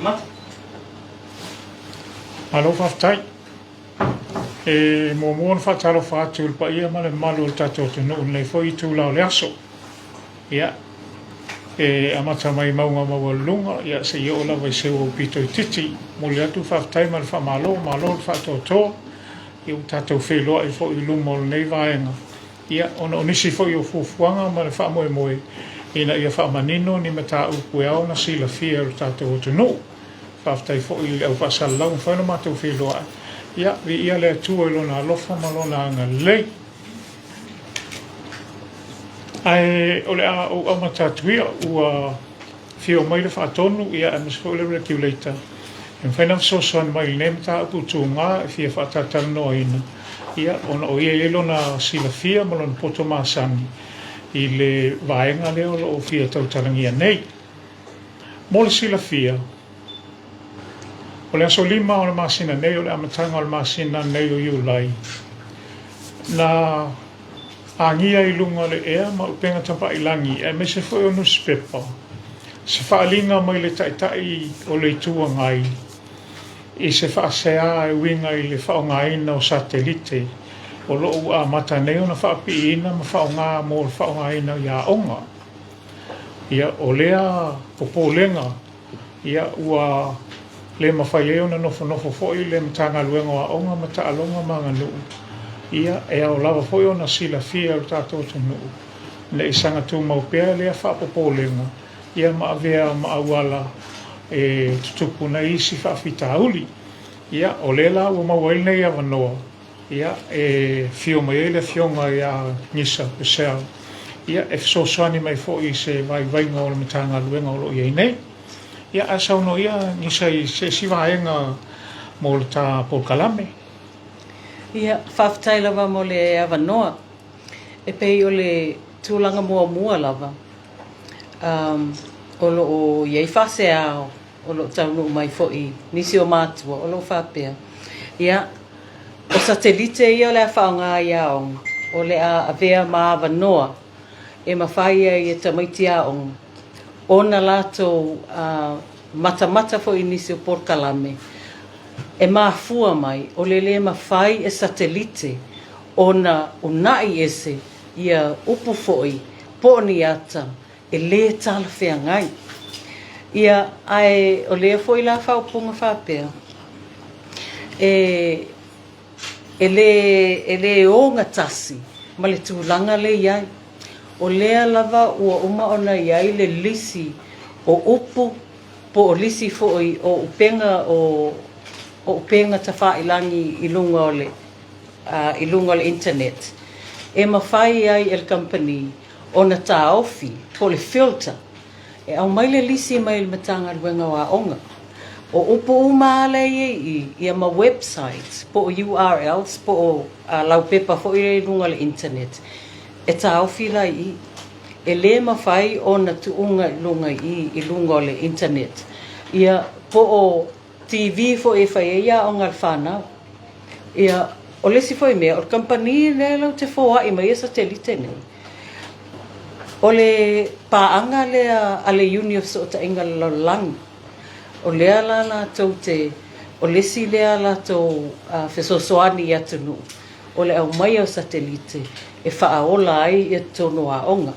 Amata. Malo faafetai. E muamua ona faatalofa atu i le paia ma le mamalu o le tatou atunuu i lenei foi itula o le aso. Ia, e amata mai mauga maualuluga, ia seia oo lava i seu aupito itiiti. Momoli atu le faafetai ma le faamalo, malo le faatoatoa. Ia ua tatou feiloai foi i luma o lenei vaega, ia ona o nisi foi o fuafuaga ma le faamoemoe ina ia faamanino ni mataupu e ao ona silafia e lo tatou atunuu. Faafetai foi i le au faasalalau ua mafai ona matou feiloai. Ia, viia le Atua i Lona alofa ma Lona agalelei. Ae o le a ou amata atu ia, ua afio mai le Faatonu, ia aemaise foi le Regulator e mafai ona fesoasoani mai i lenei mataupu tuga e fia faatalatalanoaina, ia ona o ia e i ai lona silafia ma lona poto masani i le vaega lea o lo o fia tautalagia nei. Mo le silafia, o le aso 5 o le masina nei, o le amataga o le masina nei o Iulai, na agia i luga o le ea ma upega tapailagi aemaise foi o nusipepa se faaaliga mai le Taitai o le Itu Agai i se faasea e uiga i le faaaogaina o satelite o lo o ua amata nei ona faapiiina ma faaaoga mo le faaaogaina i aoga. Ia, o lea popolega, ia, ua le mafai ai ona nofonofo foi le Matagaluega o Aoga ma Taaloga ma Aganuu, ia, e ao lava foi ona silafia e lo tatou atunuu, ne i saga tumau pea lea faapopolega, ia ma avea ma auala e tutupu ai isi faafitauli. Ia, o lea la ua maua ai lenei avanoa, Ia, e afio mai ai le Afioga ia Gisa Purcell, ia, e fesoasoani mai foi i se vaivaiga o le Matagaluega o lo o i ai nei. Ia, ae saunoa ia Gisa i se isi vaega mo le ta polokalame. Ia, faafetai lava mo le avanoa. E pei o le tulaga muamua lava, um, o lo o i ai faaseao o lo o taunuu mai foi nisi o matua o lo o faapea, ia, o satelite ia o le a faaaoga i aoga, o le a avea ma avanoa e mafai ai e tamaiti aoga ona latou matamata foi i nisi o polokalame e mafua mai o le le mafai e satelite ona una'i ese ia upu foi po o ni ata e lē talafeagai. Ia, ae o lea foi la faaupuga faapea, e, e lē, e lē ogatasi ma le tulaga lea i ai. O lea lava ua uma ona i ai le lisi o upu po o lisi foi o upega o, o upega tafailagi i luga o le, i luga o le internet e mafai ai e le kamupani ona taofi po o le filter e aumai le lisi mai le Matagaluega o Aoga. O upu uma lava lea e i ai i i, ia ma websites po o URLs po o laupepa foi lea i luga o le internet, e taofi la i i. E le mafai ona tuuga i luga i i i luga o le internet. Ia, po o TV foi e fai ai aoga a le fanau. Ia, o le isi foi mea, o le kamupani lea latou te foai mai ai satelite nei, o le paaga lea a le Iuni o Fesootaiga o le Lalolagi. O lea la latou te, o le isi lea latou fesoasoani i atunuu, o le aumaia o satelite e faaola ai totonu o aoga.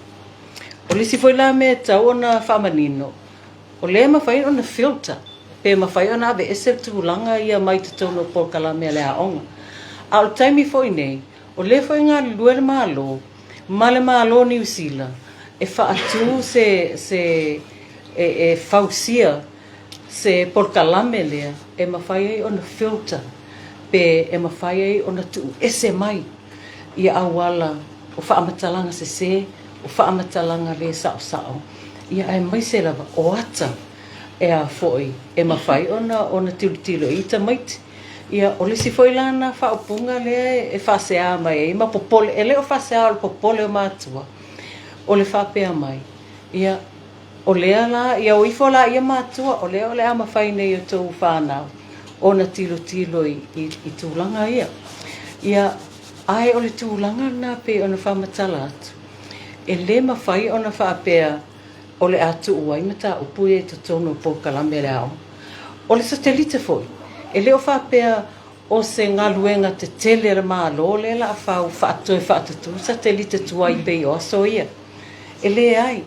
O le isi foi la mea e tatau ona faamanino, O lea e mafai ona filter pe mafai ona aveese le tulaga ia mai totonu o polokalame a le aoga. A o le taimi foi nei, o lea foi e galulue le Malo ma le Malo o Niu Sila e faatu se, se, e, e fausia se polokalame lea e mafai ai ona filter pe e mafai ai ona tuuese mai ia auala o faamatalaga sese, o faamatalaga le saosao, ia aemaise lava o ata e a foi e mafai ona ona tilotilo i ai tamaiti. Ia o le isi foi la na faaupuga lea e faasea mai ai ma popole, e le o faasea o le popole o matua, o le faapea mai, ia o lea la, ia o ifo laia matua, o lea o le a mafai nei e outou fanau ona tilotilo i, i, i tulaga ia. Ia, ae o le tulaga lena pei ona faamatala atu, e le mafai ona faapea o le a tuu ai mataupu ia i totonu o polokalame a le aoga. O le satelite foi, e le o faapea o se galuega tetele a le Malo lea la a fau toe faatutū satelite tuai pei o aso ia. E leai,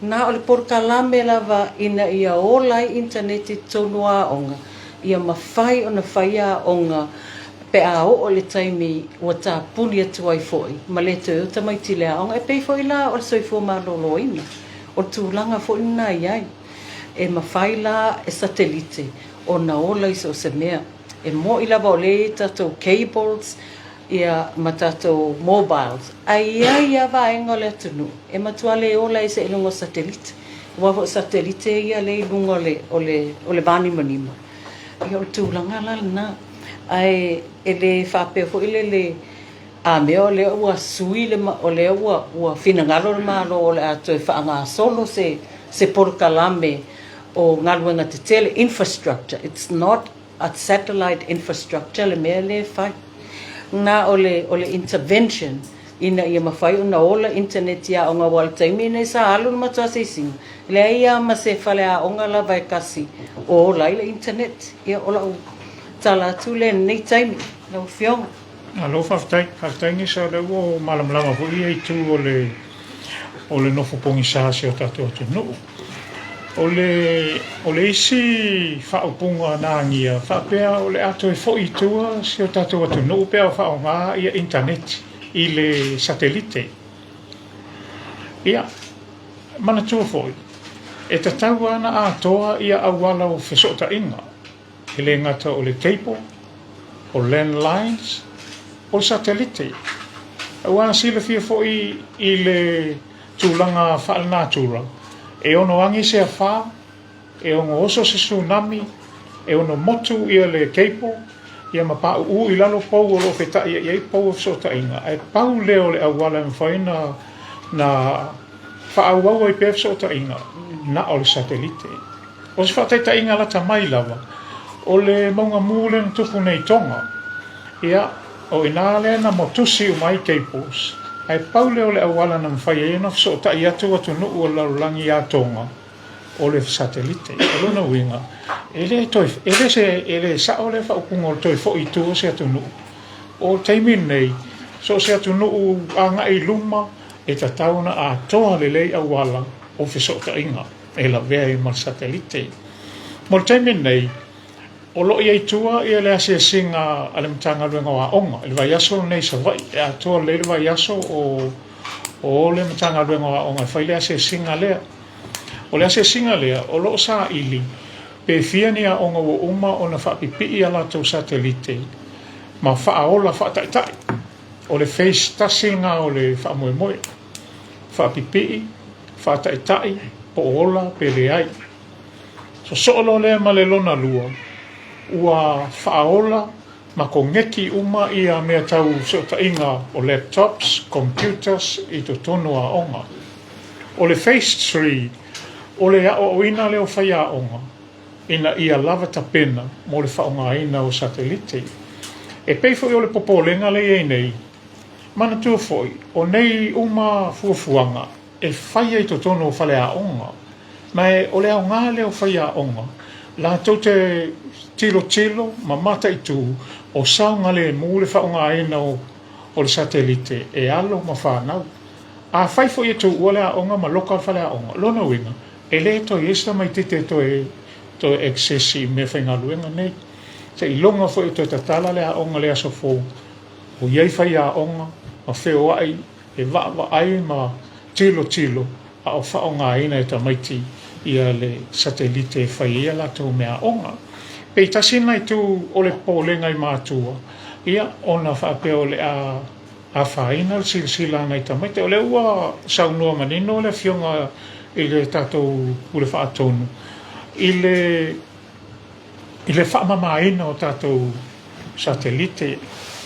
na o le polokalame lava ina ia ola ai initaneti i totonu o aoga, ia mafai ona fai aoga pe a oo i le taimi ua tapuni atu ai foi ma le toe o tamaiti i le aoga. E pei foi la o le soifua maloloina, o le tulaga foi lena e i ai. E mafai la e satelite ona ola i so o se mea. E moni lava o lea e i ai tatou cables ia ma tatou mobiles, ae i ai lava vaega o le atunuu e matua le ola ese i luga o satelite, aua foi o satelite ia lea e i luga o le o le vanimonimo. Ia o le tulaga la lena, ae e le faapea foi lele a mea o lea ua sui le, o lea ua finagalo le Malo o le a toe faagasolo se se polokalame o galuega tetele, infrastructure, it's not a satellite infrastructure le mea lea e fai. Na o le, o le intervention ina ia mafai ona ola internet i aoga aua o le taimi lenei sa alu le matou asiasiga, e leai lava ma se faleaoga lava e tasi o ola ai le internet. Ia o lau tala atu lea i lenei taimi lau Afioga. Malo faafetai. Faafetai Gisa o lea ua ou malamalama foi ia itu o le o le nofo pogisa o si o tatou atunuu. O le o le isi faaupuga na agia faapea o le a toe foi i tua si o tatou atunuu pe a faaaoga ia internet i le satelite. Ia, manatua foi, e tatau lava ona atoa ia auala o fesootaiga. E le gata o le cable, o landlines, o le satelite. Aua silafia foi i le tulaga faalenatura, e ono agi se afa, e ono oso se tsunami, e ono motu ia le cable, ia ma pauu i lalo pou o lo o fetaia i ai pou o fesootaiga. Ae pau lea o le auala e mafai ona faaauau ai pea fesootaiga, na o le satelite. O se faataitaiga lata mai lava, o le mauga mū lea na tupu nei i Tonga. Ia, o i inā lea na motusi uma ai cables, ae pau lea o le auala na mafai ai ona fesootai atu atunuu o le lalolagi iā Tonga, o le satelite. O lona uiga, e le toe, e le se, e le sao lea faaupuga o le toe foi i tua o se atunuu. O le taimi lenei, so o se atunuu agai i luma, e tatau ona atoa lelei auala o fesootaiga. e lavea ai ma le satelite. Mo le taimi lenei, o lo o i ai i tua le asiasiga a le Matagaluega o Aoga i le vaiaso lenei i Savaii. E atoa lelei le vaiaso o o le Matagaluega o Aoga e fai le asiasiga lea. O le asiasiga lea, o lo o saili pe fia ni aoga ua uma ona faapipii a latou satelite ma faaola faataitai. O le phase tasi lena o le faamoemoe. Faapipii, faataitai, po o ola pe leai. Sosoo loa lea ma le lona lua, ua faaola ma koneti uma ia mea tau fesootaiga o laptops, computers i totonu o aoga. O le phase three, o le aoaoina lea o faiaoga ina ia lava tapena mo le faaaogaina o satelite. E pei foi o le popolega lea e i ai nei, Manatua foi, o nei uma fuafuaga e faia i totonu o faleaoga, ma e o le aoga lea o faiaoga latou te tilotilo ma mataitu o saogalemu le faaaogaina o le satelite e alo ma fanau. Afai foi e tuua le aoga ma loka le faleaoga, lona uiga, e le toe i ai se tamaititi e toe toe access i meafaigaluega nei. Seiloga foi e toe tatala le aoga i le aso fou O i ai faiaoga ma feoai e vaavaai ma tilotilo a o faaaogaina e tamaiti ia le satelite e fai ai a latou meaaoga. Pei tasi lena itu o le popolega i matua, ia, ona faapea o le a afaina le silasila a nai tamaiti. O lea ua saunoa manino le Afioga i le tatou Pule Faatonu i le I le faamamaina o tatou satelite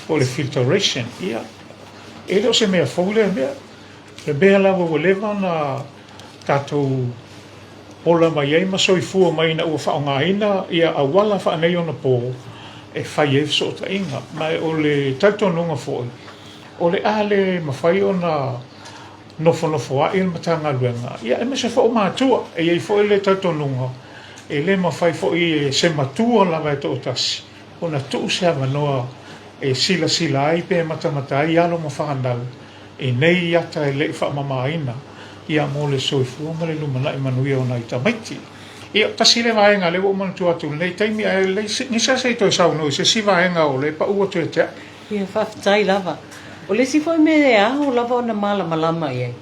po o le filtration, ia, e le o se mea fou lea mea. O le mea lava ua leva ona tatou ola mai ai ma soifua mai ina ua faaaogaina ia auala faaneionapo e fai ai fesootaiga. Ma o le talitonuga foi, o le a le mafai ona nofonofoa'i le Matagaluega, ia aemaise foi o matua. E i ai foi le talitonuga, E le mafai foi e se matua lava e toatasi ona tuu se avanoa e silasila ai pe matamata ai alo ma fanau i nei ata e le i faamamaina ia mo le soifua ma le lumanai manuia o nai tamaiti. Ia, tasi lea vaega lea ua ou manatua atu i lenei taimi, ae lelei gisa se i toe saunoa i se isi vaega o lea e pau atu ia te au. Ia, faafetai lava. O le isi foi mea e ao lava ona malamalama i ai,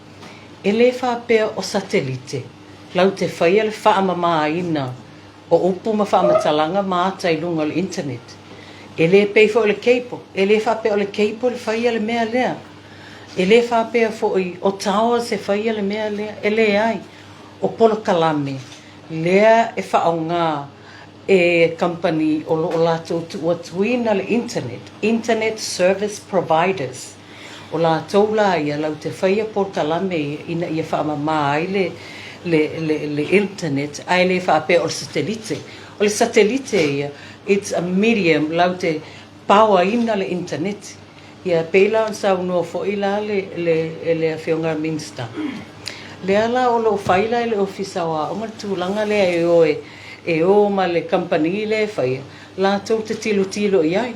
e le faapea o satelite lau te faia le faamamaina o upu ma faamatalaga ma ata i luga o le internet. E le pei foi o le cable, e le faapea o le cable e faia le mea lea. E le faapea foi o towers e faia le mea lea, e leai. O polokalame lea e faaaoga e kamupani o lo o latou tuuatuina le internet, internet service providers, o latou la ia lau te faia polokalame ia ina ia faamama ai le le le le internet ae le faapea o le satelite. O le satelite ia, it's a medium lau te power ina le internet. Ia, pei la ona saunoa foi la le le le Afioga i le Minisita, lea la o lo o fai la e le Ofisa o Aoga le tulaga lea e o e e o ma le kamupani lea e faia, latou te tilotilo i ai,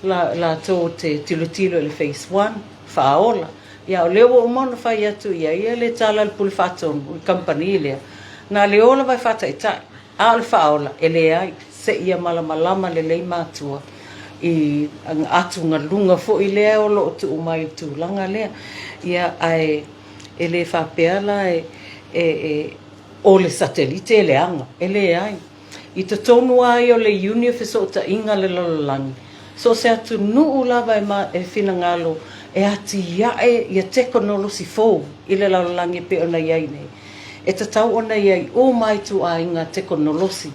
la latou te tilotilo i le phase one, faaola. Ia, o lea ua uma ona fai atu i ai le tala a le Pule Faatonu i le kamupani lea, na o le o lava e faataitai. A o le faaola, e leai, seia malamalama lelei matua i atugaluga foi lea o lo o tuu mai i le tulaga lea. Ia, ae e le faapea la e, e, e, o le satelite e leaga, e leai. I totonu lava ia o le Iuni o Fesootaiga a le Lalolagi, so o se atunuu lava e, ma, e finagalo e atiae ia tekonolosi fou i le lalolagi e pei ona i ai nei. E tatau ona i ai uma ituaiga tekonolosi,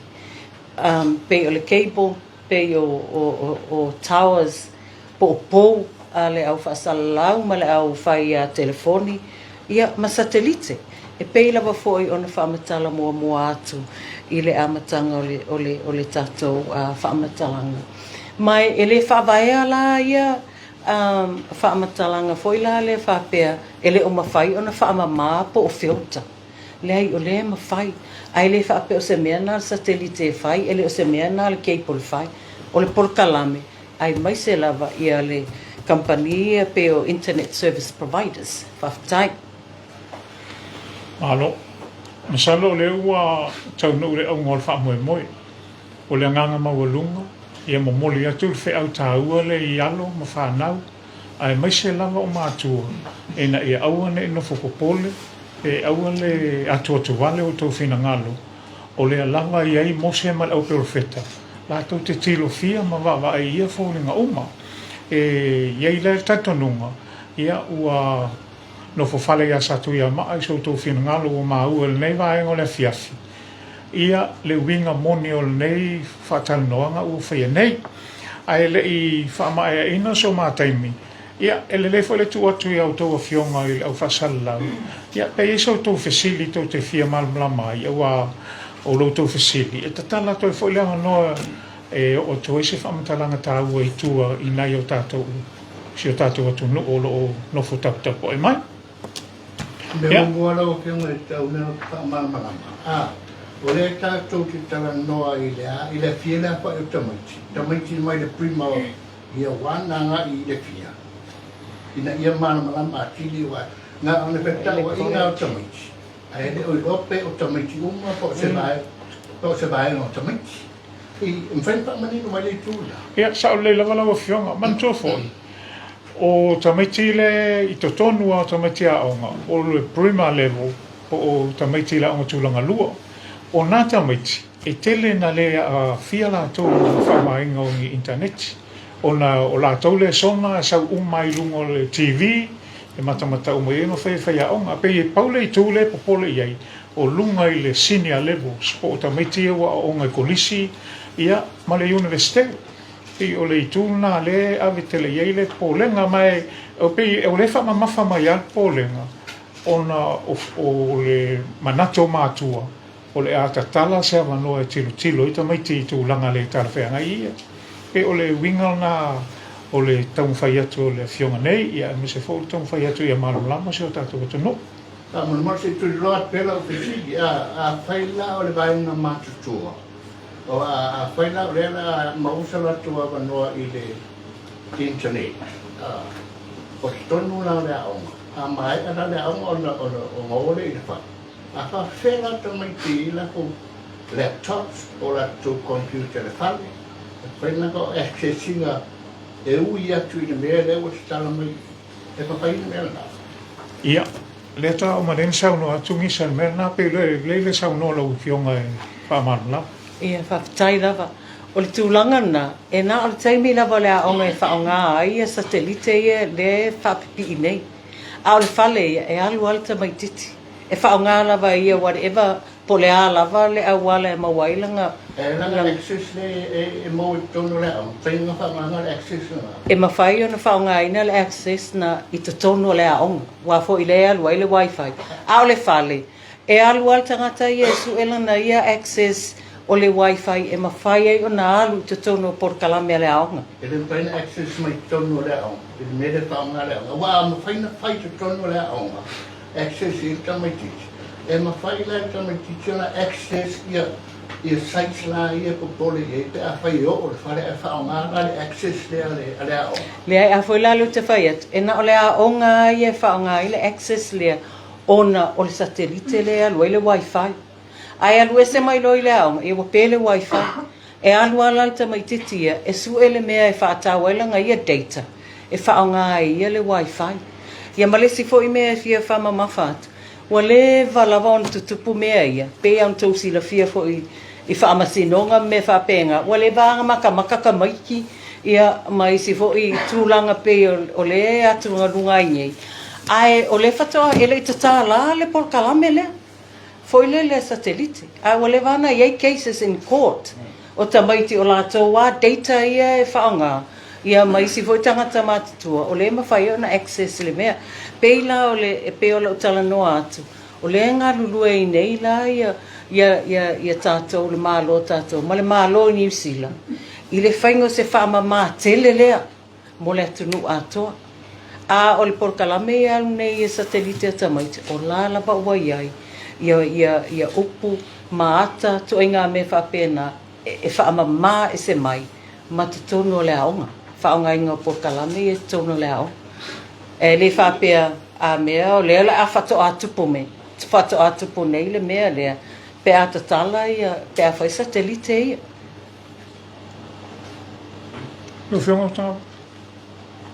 pei o le cable, pei o towers po o pou a le au faasalalau ma le au fai telefoni, ia ma satelite. E pei lava foi ona faamatala muamua atu i le amataga o le tatou faamatalaga. Ma e le faavaea la ia faamatalaga foi la lea faapea e le o mafai ona faamama po o filter. Leai, o lea e mafai. Ae le faapea o se mea na le satelite e fai, e le o se mea na le cable e fai. O le polokalame, aemaise lava ia le kamupani ia pei o internet service providers. Faafetai. Malo. Masalo o lea ua taunuu le auga o le faamoemoe. O le agaga maualuga, ia momoli atu le feau taua lea i alo ma fanau, aemaise lava o matua, ina ia aua ne i nofo popole, pe aua le atuatuvale o outou finagalo, o lea lava e i ai Mose ma le Auperofeta, latou te tilofia ma vaavaai i ia foliga uma. E i ai la le talitonuga, ia, ua nofo fale ia Satuiamaa i so outou finagalo ua maua i lenei vaega o le afiafi, ia le uiga moni o lenei faatalanoaga ua faia nei. Ae le i faamaeaina so ma taimi, ia, e lelei foi le tuu atu i a outou afioga i le au faasalalau, ia, pe i ai sa outou fesili tou te fia malamalama ai, aua o lo outou fesili, e tatala atu ai foi le avanoa e oo atu ai se faamatalaga taua i tua i nai o tatou, si o tatou atunuu o lo o nofo taputapuai mai. Mea muamua lau Afioga e tatau ona faamalamalama, a, o lea tatou te talanoa i le a, i le afia le afa'i o tamaiti, tamaiti mai le prima o year one agai i le fia, ina ia malamalama atili aua na ona fektauaiga o tamaiti, ae le o iloa pe o tamaiti uma po o se vaega, po o se vaega o tamaiti. E mafai ona faamanino mai le itu lea? Ia, sao lelei lava lau Afioga. Manatua foi, O tamaiti le i totonu lava o tamaiti aoga, o le primer level po o tamaiti i le aoga tulaga lua. O nā tamaiti, e tele na le aafia latou i le faaaogaina o ni initaneti, ona o latou lesona e sau uma ai i luga o le TV, e matamata uma i ai ma fai e faiaoga. Pei e pau le itu lea e popole i ai, o luga i le senior levels po o tamaiti ia ua aooga i kolisi ia ma le Iunivesite. Pei o le itu lena lea e ave tele i ai le popolega, ma e pei o lea e faamamafa mai lava le popolega ona o le manatu o matua o le a tatala se avanoa e tilotilo ai tamaiti i tulaga le talafeagai ia. Pei o le uiga lena o le taumafai atu o le Afioga nei, aemaise foi o le taumafai atu ia malamalama si o tatou atunuu. Faamolemole se i tuliloa atu pea lau fesili, a, afai la o le vaega matutua, o a, afai la o lea o le a maua so latou avanoa i le internet, a, o totonu la o le aoga, a maea la le aoga ona, ona, ona o lea i le fale, a faafefea la tamaiti i latou laptops po o latou computer i le fale, e mafai ona access ina e ui atu i le mea lea ua tatala mai E mafai le mea lena. Ia, lea faatoa uma nei ona saunoa atu Gisa i le mea lena, pei lelei le saunoa lau Afioga e faamalamalama. Ia, faafetai lava. O le tulaga lena, e na o le taimi lava o le aoga e faaaoga ai ia satelite ia lea e faapipii nei. A o le fale ia, e alu lava le tamaitiiti. E faaaoga lava e ia whatever Po o le a lava le auala e maua ai lana. E lana access lea e maua i totonu o le aoga, mafai ona faaaogaina le access lena. E mafai ona faaaogaina le access na i totonu o le aoga, aua foi lea e alu ai le wifi. A o le fale, e alu lava le tagata ia e sue lana ia access o le wifi e mafai ai ona alu i totonu o polokalame a le aoga. E le mafai ona access mai totonu o le aoga i le mea lea e faaaoga e le aoga, aua a mafai ona fai i totonu o le aoga, Access i le tamaitiiti. E mafai la e le tamaitiiti ona access ia ia sites la ia e popole i ai pe afai e oo i le fale ae faaaoga la le access lea a le a le aoga. Leai, a foi la lea ou te fai atu, e na o le aoga lava ia e faaaoga ai le access lea ona o le satelite lea e alu ai le wifi. Ae alu ese mai loa i le aoga, ia ua pe le wifi. E alu lava la le tamaitiiti ia e sue le mea e faatau ai lana ia data e faaaoga ai e ia le wifi. Ia ma le isi foi mea e fia faamamafa atu, ua leva lava ona tutupu mea ia, pei lava ona tou silafia foi i faamasinoga ma mea faapena, ua leva lava ona matamata tamaiti ia ma isi foi tulaga pei o lea e atugaluga ai nei, ae o lea faatoa e le i tatala le polokalame lea. Foi lele a satelite. Ae ua leva ana i ai cases in court o tamaiti o latou a data ia e faaaoga ia ma isi foi tagata matutua o lea e mafai ai ona access le mea. Pei la o le e pei o lau talanoa atu o lea e galulue ai nei la ia ia ia ia tatou le Malo tatou ma le Malo i Niu Sila i le faiga o se faamama tele lea mo le atunuu atoa. A o le polokalame e alu nei i satelite a tamaiti, o la lava ua i ai ia, ia, ia upu ma ata ituaiga mea faapena e, e faamama ese mai ma totonu o le aoga, faaaogaina o polokalame ia i totonu o le aoga. E le faapea a mea o lea o le a faatoa tupu me, faatoa tupu nei le mea lea pe a tatala ia, pe a fai satelite ia. Lau Afioga Otau.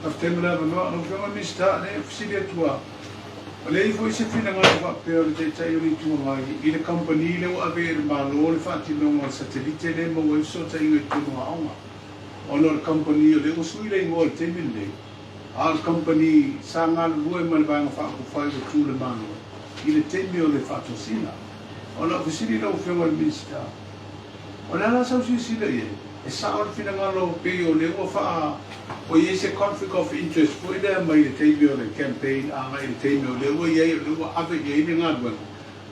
Faafetai mo le avanoa. Lau Afioga i le Minisita, leai e fesili atu lava, o le i ai foi se finagalo faapea o le Taitai o le Itu Agai i le kamupani lea ua ave i ai e le Malo le faatinoga o le satelite lea e maua ai fesootaiga i totonu o aoga, ona o le kamupani o lea ua sui le igoa i le taimi lenei, a o le kamupani sa galulue ma le Vaega Faaupufai ua tu le Malo i le taimi o le faatosina. O lau fesili i lau Afioga i le Minisita, O le a la sau silasila i ai? E sao le finagalo pei o lea ua faa ua i ai se conflict of interest foi lea mai le taimi o le campaign agai i le taimi o lea ua i ai o lea ua ave i ai le galuega,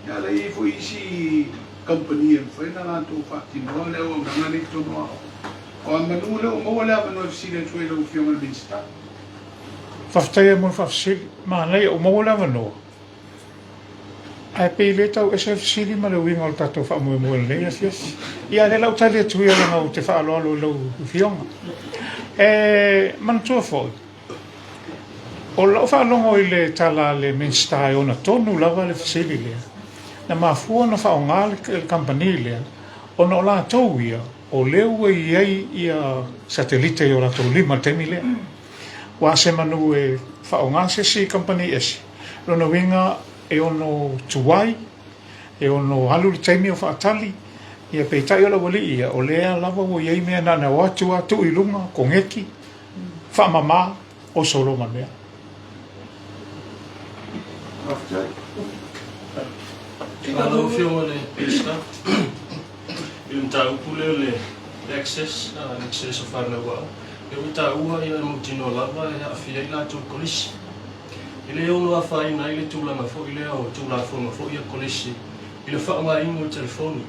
ia a la i ai foi isi kamupani e mafai ona latou faatinoa le auaunaga lea i totonu o aoga. O a manu lea ua maua le avanoa e fesili atu ai i lau Afioga i le Minisita. Faafetai mo le faafesili. Manaia ua maua le avanoa. Ae pei le tau ese le fesili ma le uiga o le tatou faamoemoe i lenei afiafi. Ia, o lea la ua tali atu ia leaga ou te faaaloalo i lau Afioga. E manatua foi, o lau faalogo i le tala a le Minisita e ona tonu lava le fesili lea, na mafua ona faaaoga le kamupani lea ona o latou ia o lea ua i ai ia satelite i o latou lima i le taimi lea. Ua se manu e faaaoga se isi kamupani ese, lona uiga e ono tuai, e ono alu le taimi o faatali, ia peitai o le aualii ia, o lea lava ua i ai mea na ona o atu lava tuu i luga, koneti, faamama, oso loa ma le mea. Faafetai. Lau Afioga i le Minisita, i le mataupu lea o le access, le access o fanau aoga, lea ua taua e mautinoa lava e aafia ai latou i kolisi. E le ono afaina ai le tulaga foi lea o Tulafono foi a Kolisi i le faaaogaina o le telefoni,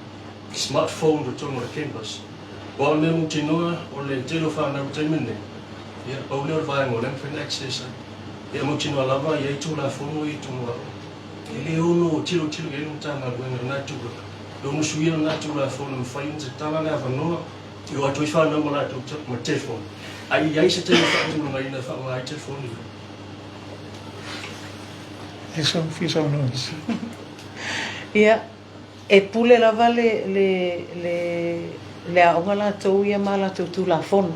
smart phone i totonu o le campus. Aua o le mea mautinoa o le tele o fanau i le taimi lenei, ia, pau lea o le vaega o lea e mafai ona access ai. Ia mautinoa lava e i ai Tulafono ia i totonu o aoga. E le ono tilotilo i ai le Matagaluega i lena tulaga, e ono suia lena Tulafono e mafai ona tatala le avanoa e o atu ai fanau ma latou ma telefoni, a i ai se taimi faatulagaina e faaaoga ai telefoni ia. E sau fia saunoa isi. Ia, e pule lava le, le, le, le aoga latou ia ma latou Tulafono.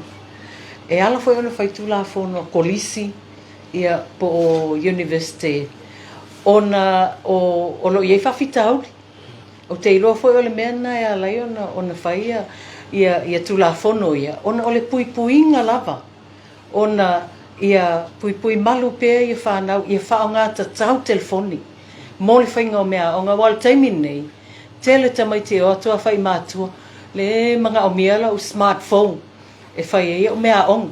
E ala foi ona fai Tulafono a Kolisi, ia, po o Universite, ona o, o lo o i ai faafitauli. Ou te iloa foi o le mea lena e ala ai ona, ona fai ia, ia, ia Tulafono ia, ona o le puipuiga lava, ona ia puipui malu pea ia fanau, ia faaaoga tatau telefoni mo le faiga o meaaoga. Aua o le taimi lenei, tele tamaiti e o atu a fai i matua, le manaomia lau smartphone e fai ai au meaaoga.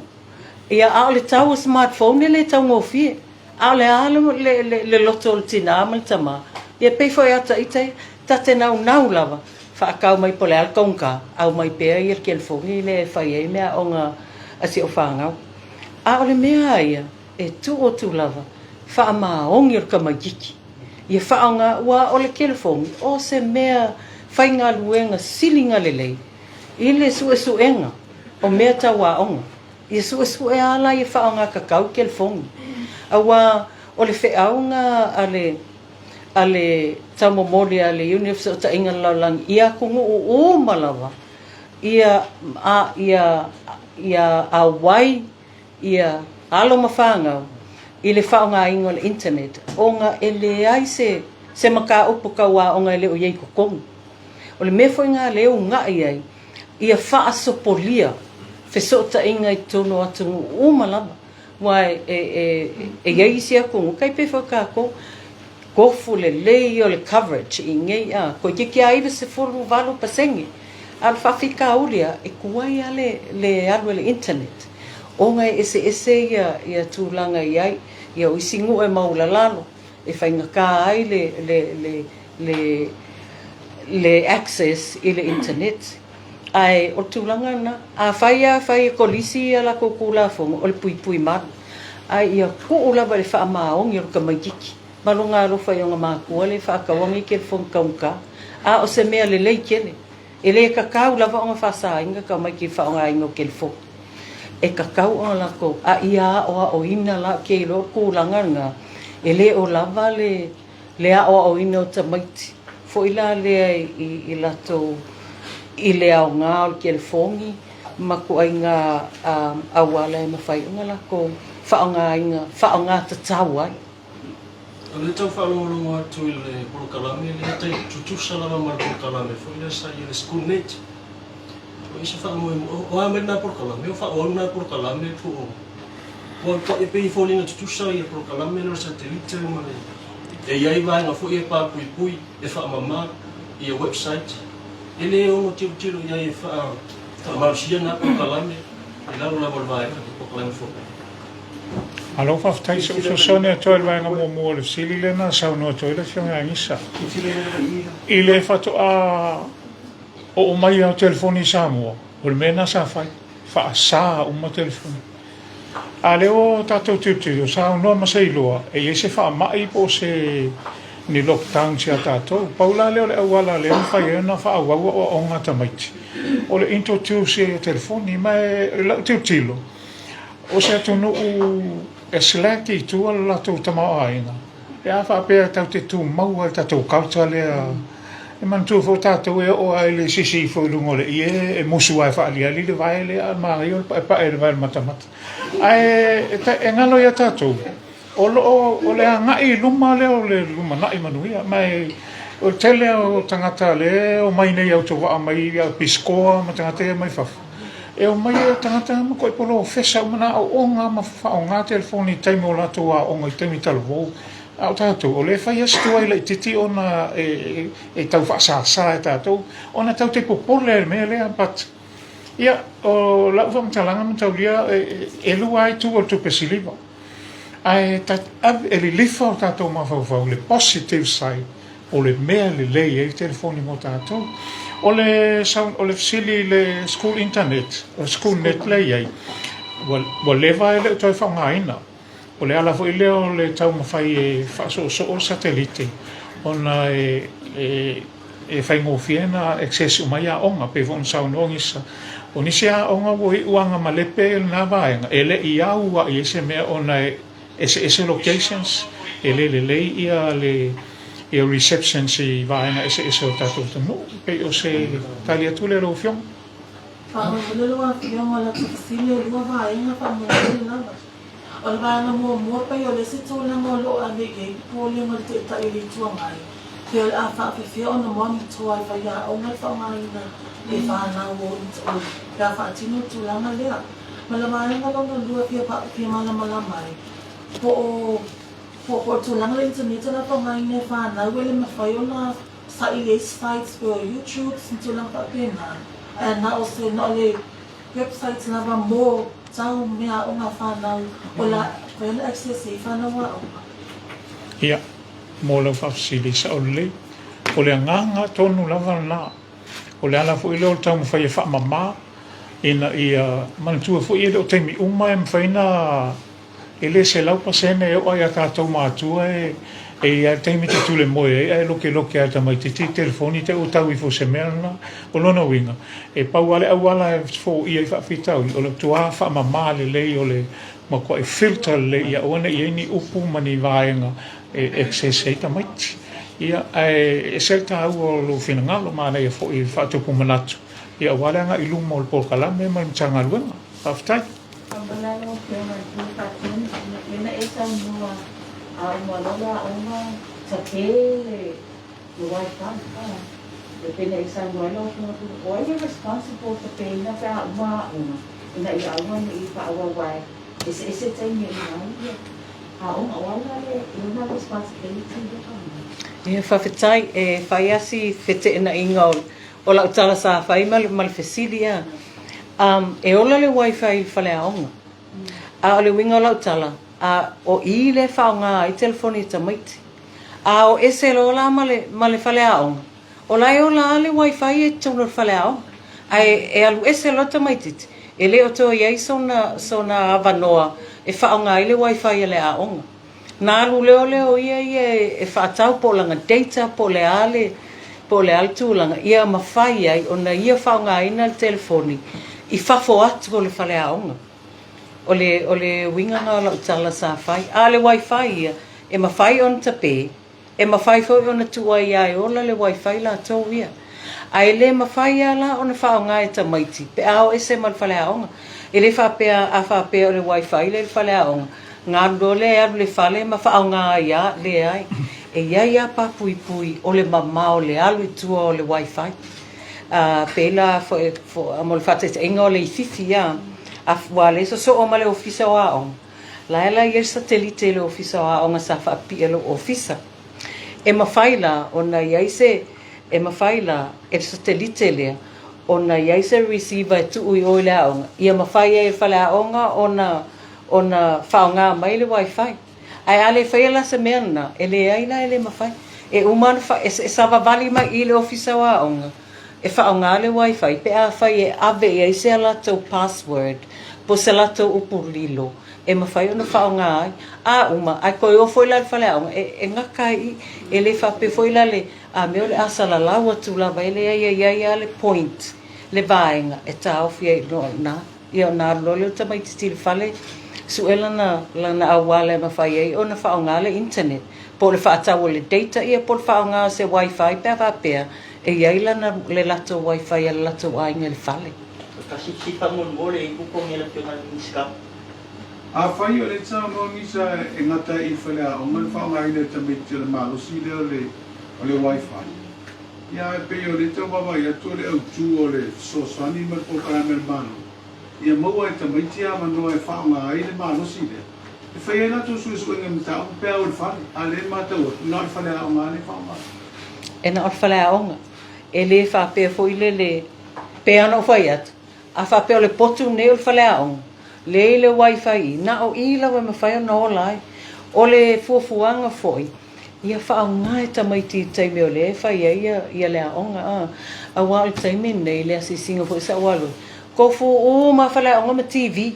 Ia, a o le tau o smartphone e le taugofie. A o le a le, le, le loto o le tinā ma le tamā? Ia, pei foi a ta ita ia, ta te naunau lava, faakau mai po o le a le taugata, aumai pea ia le telefoni lea e fai ai meaaoga a si au fanau. A o le mea lava ia, e tuu atu lava, faamaoni o le tamaitiiti. Ia faaaoga, aua o le telefoni, o se mea faigaluega sili ona lelei i le suesuega o mea tau aoga. Ia suesue lava la ia faaaoga tatau telefoni, aua o le feauga a le a le taumomoli a le Iuni o Fesootaiga o le Lalolagi i atunuu uma lava, ia a ia ia auai ia alo ma fanau i le faaaogaina o le internet, ona e leai se se mataupu tau aoga e le o i ai i totonu. O le mea foi lena lea e uunai ai, ia faasopolia fesootaiga i totonu o atunuu uma lava, aua e i ai isi atunuu, tai pei foi o tatou, tofu lelei ia o le coverage i inei, a, toeitiiti lava 98%, a o le faafitauli lava, e tuai lava le alu a le internet, ona e eseese ia tulaga e i ai, ia o isi nuu e maualalalo, e faigata ai le le access i le internet. Ae o le tulaga lena, afai lava fai e Kolisi a latou Tulafono, o le puipui malu. Ae ia tuu lava i le faamaoni o le tamaitiiti ma lona alofa i ona matua lea e faataua nei telefoni taugata. A o se mea lelei tele, e le tatau lava ona faasaina tamaiti i le faaaogaina o telefoni. E tatau ona latou, a ia aoaoina la, ou te iloa o le tulaga lena, e le o lava le le aoaoina o tamaiti foi la lea i latou i le aoga o le telefoni ma ituaiga auala e mafai ona latou faaaogaina, faaaoga tatau ai. O lea tau faalogologo atu i le polokalame lea tai tutusa lava ma le polokalame foi lea sa i ai le Schoolnet. O i se faamoemoe, o a mai lena polokalame, o faaauau lena polokalame po o Ua e pei e foliga tutusa ia polokalame lea o le satelite ma le e i ai vaega foi e papuipui e faamama ia website. E le ono tilotilo i ai e faamalosia na polokalame i lalo lava o le vaega lea, polokalame fou. Malo faafetai. Se i ou fesoasoani atu ai i le vaega muamua o le fesili lea na saunoa atu ai le Afioga ia Agisa. I le faatoa oo mai o telefoni i Samoa, o le mea lena sa fai, faasa uma telefoni. A lea ua tatou tilotilo, saunoa ma se iloa e i ai se faamai po o se ni lockdowns ia tatou. Pau la lea o le auala lea e mafai ai ona faaauau aoaoga a tamaiti, o le introduce i ai o telefoni. Ma i lau tilotilo, o se atunuu e slack i tua le latou tamaoaiga, Pe a faapea tatou te tumau lava i le tatou culture lea, e manatua foi tatou e oo lava i le sisi ifo i luga o le ie e musu lava e faaaliali le vae lea, ae manaia o le paepae i le vae o le matamata. Ae e galo ia tatou, o lo o, o le agai i luma lea o le lumanai manuia. Ma e, o le tele o tagata lea e omai nei autovaa mai ia pisikoa ma tagata ia mai fafo, e omai o tagata e matuai polofesa uma na aooga ma faaaoga telefoni i taimi o latou aoga i taimi talavou. A o tatou, o lea e fai lava si tuai laitiiti ona e tau faasasa e tatou, ona tatou te popole i le mea lea. But, ia, o lau faamatalaga mataulia, e lua lava itu o le tupe siliva. Ae e lilifa o tatou mafaufau i le positive side, o le mea lelei ai le telefoni mo tatou. O le o le fesili i le school internet, o le school net lea e i ai, ua leva e le o toe faaaogaina. O le ala foi lea o le taumafai e faasoosoo le satelite ona e e e faigofie ona access uma ai aoga. Pei foi ona saunoa Gisa, o nisi aoga ua iu agamalepe lena vaega, e le i au lava i ai se mea ona e eseese locations, e le lelei ia le ia receptions i vaega eseese o le tatou atunuu. E pei o se tali atu lea i lau Afioga. Faamolemole lau Afioga, o lau fesili e lua vaega faamolemole lava. O le vaega muamua pei o le isi tulaga o lo o ave i ai popolega o le Taitai o le Itu Agai, pe o le a faafefea ona monitor e faiaoga le faaaogaina e fanau o o pe a faatino le tulaga lea. Ma le vaega lona lua e fia fia malamalama ai, po o po o le tulaga o le internet o le a faaaogaina e fanau e le mafai ona saili ai sites pei o YouTubes ma tulaga faapena, ae na o se na o le Websites lava mo tau mea aoga whanau o la mafai ona access ai whanau aoga. Ia, mo lau faafesili, sao lelei. O le agaga tonu lava lena. O le ala foi lea o le taumafai e faamama ina ia manatua foi e le o taimi uma e mafai ona E le 100% e oo lava ia tatou matua e e i ai le taimi e te tule moe ai ae lokeloke lava e le tamaitiiti le telefoni te i ua tau ifo i se mea lena. O lona uiga, e pau lava le auala e foia ai faafitauli, o le matua faamama lelei o le matuai filter lelei ia aua ne i i ai ni upu ma ni vaega e access ai tamaiti. Ia, ae ese le taua o lou finagalo, manaia foi le faatupu manatu ia aua le agai i luma o le polokalame ma le Matagaluega. Faafetai. Faamala lau Afioga i le Pule Faatonu, lena e saunoa a uma loa le aoga tape le le wifi e pei ona e saunoa ai lau Afioga i le Pule, o ai e responsible tapeina pe a uma aoga ina ia aua ne i faaauau aua e eseese taimi e uma ai ia aoga, o ai la le lona responsibility lea faamolemole? Ia faafetai, e fai lava si feteenaiga o lau tala sa fai ma le fesili a. Um, e ola le wifi i le faleaoga. A o le uiga o lau tala, a, o i lea e faaaoga ai telefoni a tamaiti. A o ese loa la ma le, ma le faleaoga, o la e ola lava le wifi ia i totonu o le faleaoga. Ae e alu ese loa le tamaitiiti, e le o toe i ai sona, sona avanoa e faaaoga ai le wifi a le aoga. Na alu lea o lea o ia ia e faatau po o lana data po o le a le, po o le a le tulaga ia mafai ai ona ia faaaogaina le telefoni i fafo atu o le faleaoga. O le, o le uiga lena o lau tala sa fai. A o le wifi ia, e mafai ona tape, E mafai foi ona tuu ai ia e ola le wifi latou ia. Ae le mafai lava la ona faaaoga e tamaiti pe a o ese ma le faleaoga. E le faapea a faapea o le wifi lea i le faleaoga, ona alu loa lea e alu i le fale ma faaaoga ai lava, leai. E i ai lava papuipui o le mamao o le alu i tua o le wifi. A pei la mo le faataitaiga o le ififi a, aua o lea e sosoo ma le ofisa o aoga, La e la i ai le satelite i le Ofisa o Aoga sa faapipii e lou ofisa. E mafai la ona i ai se, e mafai la e le satelite lea ona i ai se receiver e tuu i o i le aoga, ia mafai ai e le faleaoga ona, ona faaaoga mai le wifi. Ae a le faia la se mea lena, e leai la e le mafai. E uma ona fa, e savavali mai i le Ofisa o Aoga e faaaoga le wifi pe afai e ave i ai se a latou password po o se latou upu lilo e mafai ona faaaoga ai. A uma, ae toe o foi la i le faleaoga, e, e gata ai i i. E le faapea foi la le a mea o le a salalau atu lava, e leai e i ai lava le point, le vaega e taofi ai loa i ina. Ia ona alu loa lea o le tamaitiiti i le fale, sue lana, lana auala e mafai ai ona faaaoga le internet, po o le faatau o le data ia po o le faaaoga o se wifi pe a faapea e i ai lana, le latou wifi a le latou aiga i le fale. Tasi si faamolemole i kuko me le Afioga i le Minisita. Afai o le saunoa gisa e gata i faleaoga le faaaogaina e tamaiti o le malosi lea o le o le wifi, ia ae pei o lea tau vaavaai atu o le autu o le fesoasoani ma le polokalame a le Malo ia maua e tamaiti avanoa e faaaoga ai le malosi lea e fai ai latou suesuega i mataupu pe a o i le fale, a o lea e matau atu na o le faleaoga lava lea e faaaoga ai. E na o le faleaoga. E le faapea foi lele, pei lava ona ou fai atu, a faapea o le potu lenei o le faleaoga, leai le wifi i, na o i lava e mafai ona ola ai. O le fuafuaga foi, ia faaaoga e tamaiti i le taimi o lea e fai ai ia le aoga, a. Aua o le taimi lenei i le asiasiga foi sa ou alu ai, tofu uma lava faleaoga ma TV.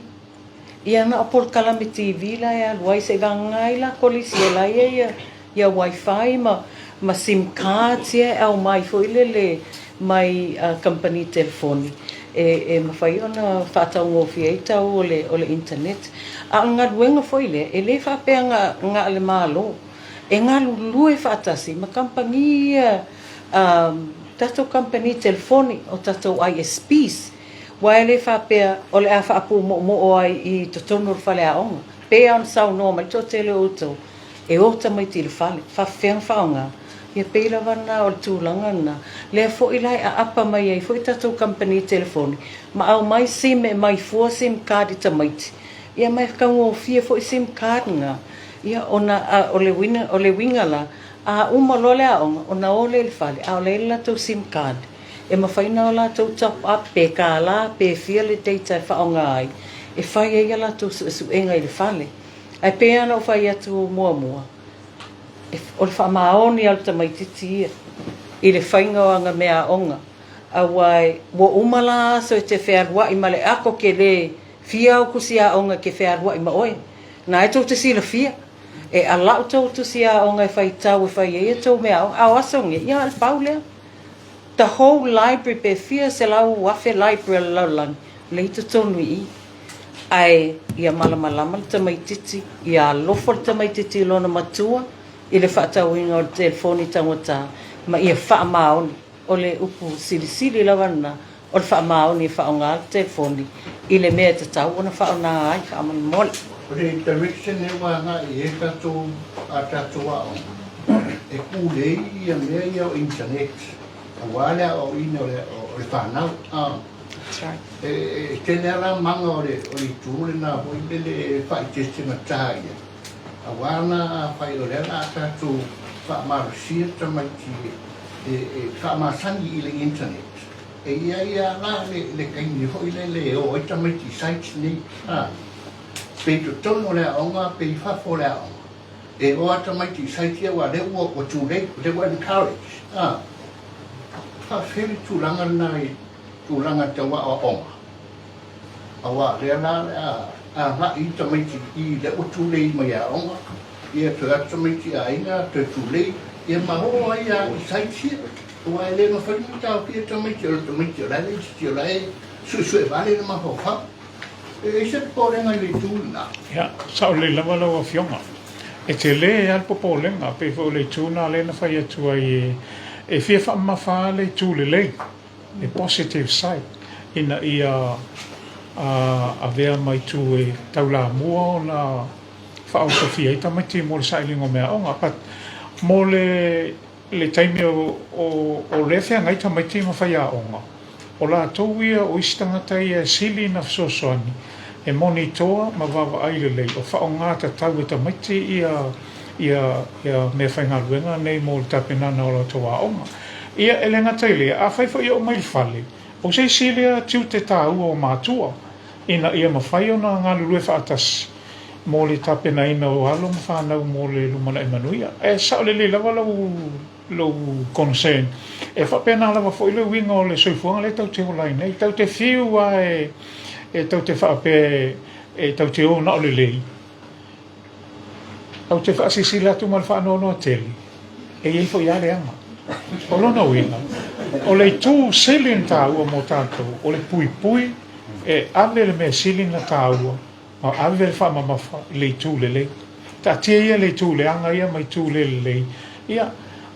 Ia na o polokalame TV la e alu ai seivagana ai la kolisi o la e i ai ia wifi ma ma sim cards ia e aumai foi lele mai kamupani telefoni e e mafai ona faataugofie ai tau o le o le internet. A o le galuega foi lea e le faapea na na o le Malo e galulue faatasi ma kamupani ia tatou kamupani telefoni o tatou ISPs aua e le faapea o le a faapumoomoo ai i totonu o le faleaoga. Pei lava ona saunoa mai le toatele o outou, e o tamaiti i le fale, faafefea ona faaaoga? Ia pei lava lena o le tulaga lena. Lea foi la e aapa mai ai foi tatou kamupani telefoni ma aumai sim e aumai fua sim card i tamaiti, ia ma e taugofie foi sim card na. Ia ona o le uiga o le uiga la, a uma loa le aoga ona o lea i le fale a o la e i ai le latou sim card e mafai ona latou top up pe $1 pe fia le data e faaaoga ai e fai ai a latou suesuega i le fale. Ae pei lava ona ou fai atu muamua, o le faamaoni lava o le tamaitiiti ia i le faiga o ana meaaoga, aua ua uma la aso e te fealuai ma le ako kele fia au tusi aoga e te fealuai ma oe. Na e tou te silafia, e alau tou tusi aoga e faitau e fai ai a tou meaaoga, a o aso nei, ia na o le pau lea. The whole library pe fia 100,000 library a le lalolagi, lea i totonu i i. Ae ia malamalama le tamaitiiti, ia alofa le tamaitiiti i lona matua i le faatauina o le telefoni taugata ma ia faamaoni. O le upu silisili lava lena, o le faamaoni e faaaoga le telefoni i le mea e tatau ona faaaoga ai faamolemole. O le direction lea ua agai i ai tatou a tatou aoga, e kulei ia mea ia o internet aua le aoaoina o le fanau. E tele lava la maga o le itu lena foi lele e faaeteetegata ia, aua la afai o lea o le a tatou faamalosia tamaiti e faamasani i le internet, e i ai lava la le taimi foi lele e o ai tamaiti i sites nei, pe i totonu o le aoga pe i fafo o le aoga, e o lava tamaiti i sites ia aua o lea ua too late, o lea ua encourage. Faafefea le tulaga lena i tulaga tau aoaoga, aua o lea la o le a agai tamaiti i i lea ua tulei mai aoga, ia toe atu tamaiti i aiga toe tulei, ia ma oo ai lava i sites ia, aua e le mafai ona taofia tamaiti o le tamaiti o la e laitiiti o la e suesue vale le mafaufau. E i ai se popolega i le itu lena? Ia, sao lelei lava lau Afioga. E tele lava le popolega, pei foi o le itu lena lea na fai atu ai e fia faamamafa lava le itu lelei. le positive side ina ia avea ma itu e taulamua ona faaosofia ai tamaiti mo le sailiga o meaaoga. But mo le le taimi o o lea feagai tamaiti ma faiaoga, o latou ia o isi tagata ia e sili ona fesoasoani e monitoa ma vaavaai lelei o faaaoga tatau e tamaiti ia ia ia meafaigaluega nei mo le tapenana o latou aoga. Ia, e le gata i lea, afai foi e oo mai i le fale, o se isi lea tiute taua o matua, ina ia mafai ona galulue faatasi mo le tapenaina o alo ma fanau mo le lumanai manuia. E sao lelei lava lou, lou concern. E faapena lava foi le uiga o le soifuaga lea tatou te ola ai nei. Tatou te fiu lava e, e tatou te faapea e tatou te o na o lelei, Ou te faasilasila atu ma le faanoanoa tele, e i ai foi lava leaga. O lona uiga, o le itu sili ona taua mo tatou, o le puipui e ave le mea sili ona taua ma ave le faamamafa i le itu lelei. Taatia ia le itu leaga ia ma itu le lelei, ia,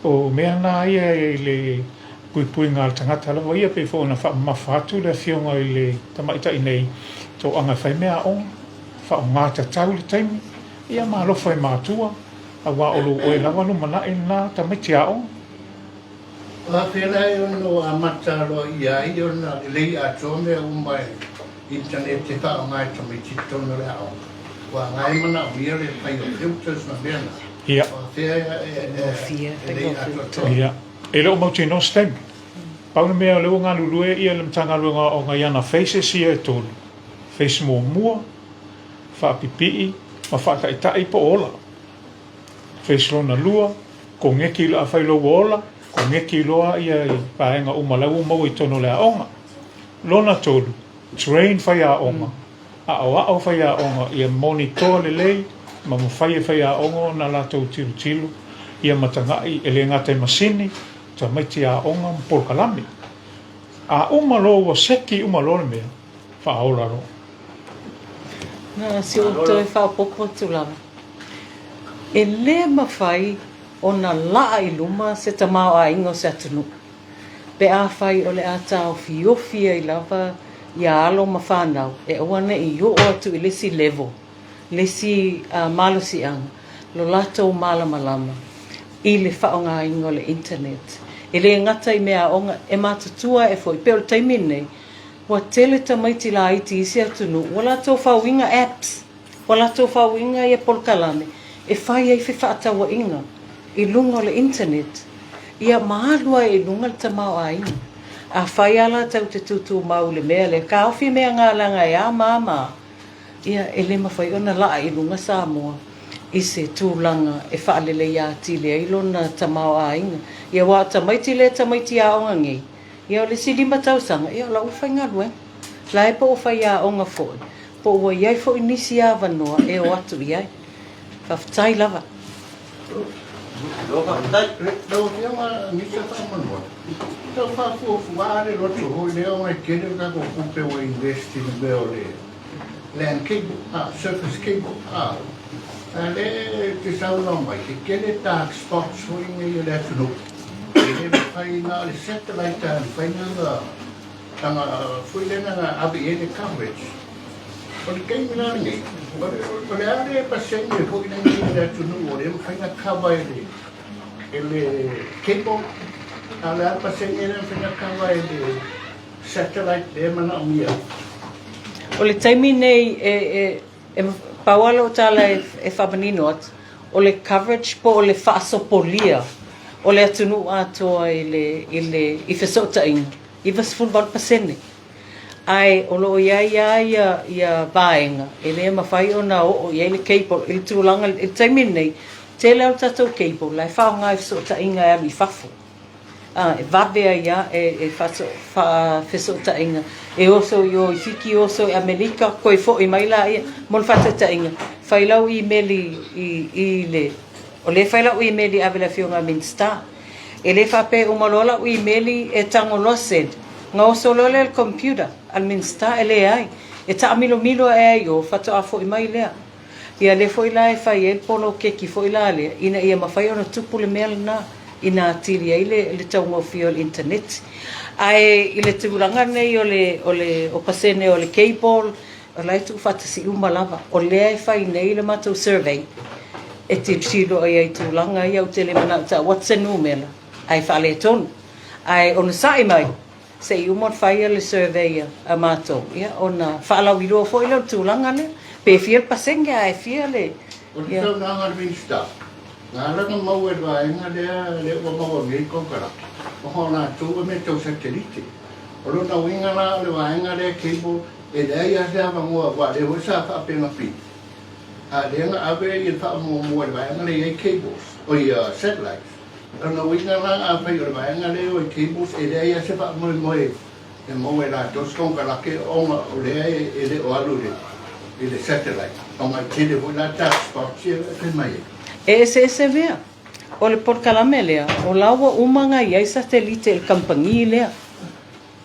o mea na ia i le puipuiga a le tagata lava ia, pei foi ona faamamafa atu le Afioga i le tamaitai nei, toaga e fai meaaoga. Faaaoga tatau le taimi, ia ma alofa i matua, aua o lou oe lava lumanai lena tamaiti aoga. O afea la e ono amata aloaia ai ona lelei atoa mea uma e internet e faaaoga e tamaiti i totonu o le aoga? Aua na e manaomia le fai o filters ma mea na. Ia. O afea e lelei atoatoa? Ia. E le o mautinoa se taimi. Pau le mea o lea ua galulue ia le Matagaluega o Aoga i ana phases ia e tolu. Phase muamua, faapipii ma faataitai po o ola. Phase lona lua, koneki loa, afai loa ua ola, koneki loa ia i vaega uma la ua maua i totonu o le aoga. Lona tolu, train faiaoga. Aʻoaʻo faiaoga ia monitoa lelei ma mafai e faiaoga ona latou tilotilo ia matagaʻi e le gata i masini, tamaiti aoga ma polokalame. A uma loa ua seki uma loa le mea, faaola loa. Na si ou toe faaopoopo atu lava, e le mafai ona laa i luma se tamaoaiga o se atunuu pe afai o le a taofiofi ai lava ia alo ma fanau e aua ne i oo atu i le isi level, le isi malosiaga lo latou malamalama i le faaaogaina o le internet. E le gata i meaaoga, e matutua ae foi, pei o le taimi lenei, ua tele tamaiti laiti i isi atunuu ua latou fauina apps, ua latou fauina ia polokalame e fai ai fefaatauaiga i luga o le internet, ia ma alu ai i luga le tamaoaiga. Afai lava la tatou te tutumau i le mea lea, taofi mea na leaga e a ma a ma a, ia e le mafai ona laa i luga Samoa i se tulaga e faaleleia atili ai lona tamaoaiga. Ia aua o tamaiti lea tamaiti aoga nei, ia o le isi lima tausaga, ia o la ua faigaluega. La e po ua faiaoga foi, po ua i ai foi nisi avanoa e o atu i ai. Faafetai lava. Lau Afioga Misa faamolemole, tau faafuafua le loto foi lea ona e tele le tatou tupe ua invest i le mea o le land cable, surface cable, a lea e te saunoa mai e tele dark spots foi nei o le atunuu e le mafai na o le satellite lava e mafai ona Tanga foi lea na ave i ai le coverage. O le taimi la lenei, o le a le pasene foi lenei o le atunuu o lea e mafai ona cover e le, e le cable, a o le a le pasene lea e mafai ona cover e le satellite lea e manaomia ai? O le taimi nei, e, e, e, pau lava lau tala e, e faamanino atu, o le coverage po o le faasopolia o le atunuu atoa i le, i le, i fesootaiga, 98%. Ae o lo o i ai lava ia, ia vaega e le mafai ona oo i ai le cable i le tulaga, i le taimi lenei, tele lava o le tatou cable la e faaaoga i fesootaiga e alu i fafo. A, e vave ai lava e, e faafesootaiga e oso i o i Fiti, oso i Amerika, toe foi mai laia. Mo le faataitaiga, fai lau imeli i, i le, o lea e fai lau imeli e ave i le Afioga i le Minisita. E le faapea e uma loa lau imeli e tago loa send, ona oso loa lea i le computer a le Minisita, e leai. E taamilomilo ae ai i o, faatoa foi mai lea. Ia lea foi la e fai ai le poloketi foi la lea, ina ia mafai ona tupu le mea lena, ina atili ai le, le taugofie o le internet. Ae i le tulaga lenei o le, o le, o pasene o le cable, O la e tuufaatasi uma lava. O lea e fai nei le matou survey e tilotilo ai i tulaga ia, ou te le manao e tau atu se numera ae faaletonu. Ae onosai mai se i uma ona fai le survey a matou ia ona faalauiloa foi lea o le tulaga lea, pe fia le pasene ae fia le... O le saunoaga a le Minisita, na ala ona maua e le vaega lea, lea ua maua nei konekarate, ona o latou e mea tau satelite. O lona uiga la o le vaega lea cable E leai lava se avanoa aua o lea foi sa faapena pili, a o lea na ave le faamuamua i le vaega lea e i ai cables, oi satellites. O lona uiga la afai o le vaega lea e o i cables, e leai lava se faamoemoe e maua e latou se konekarate ona o lea e le o alu i le satellite, ona e tele foi la dark spots ia e fai mai ai. E eseese mea. O le polokalame lea, o la ua uma ona i ai satelite i le kamupani lea.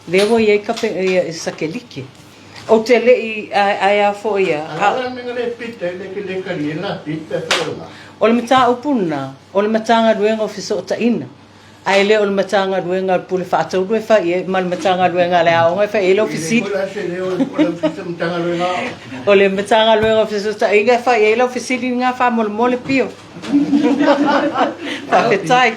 Lea ua i ai kape, ia, satelite. Ou te le i, ae, ae a foi a, a. O le mataupu lena, o le Matagaluega o Fesootaiga, ae le o le Matagaluega a le Pule Faatonu e fai i ai, ma le Matagaluega a le Aoga e fai i ai lau fesili. O le Matagaluega o Fesootaiga e fai i ai lau fesili lena faamolemole Pio. Faafetai.